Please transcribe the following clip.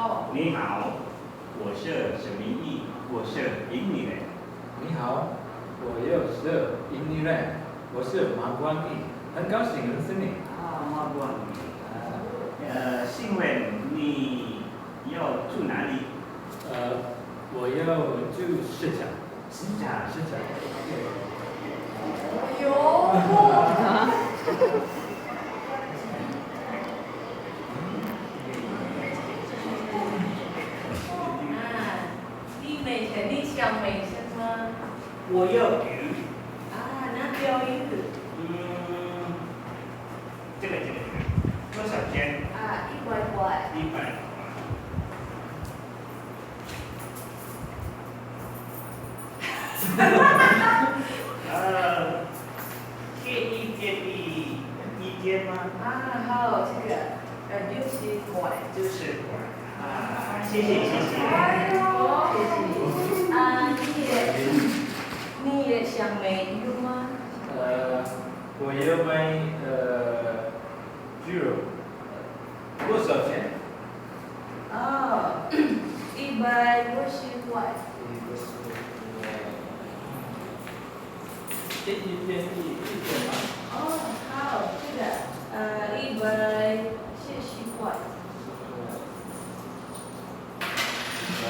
好。你好，我是沈明义，我是印尼人。你好，我又是印尼人，我是馬光義，很高興認識你。啊，馬光義。請問你要住哪裡？我要住市場。市場。市場。哎呦！啊，你買什？你想買什麼？我要魚。啊，那釣魚。嗯，這個，多少錢？啊，100塊。100。可以便宜一點嗎？啊，好，這個60塊。60塊。啊，謝謝謝謝。哎呦，謝謝。啊，你也想買魚嗎？我要買豬肉，多少錢？哦，150塊。150塊。可以便宜一點嗎？哦，好，這個140塊。來。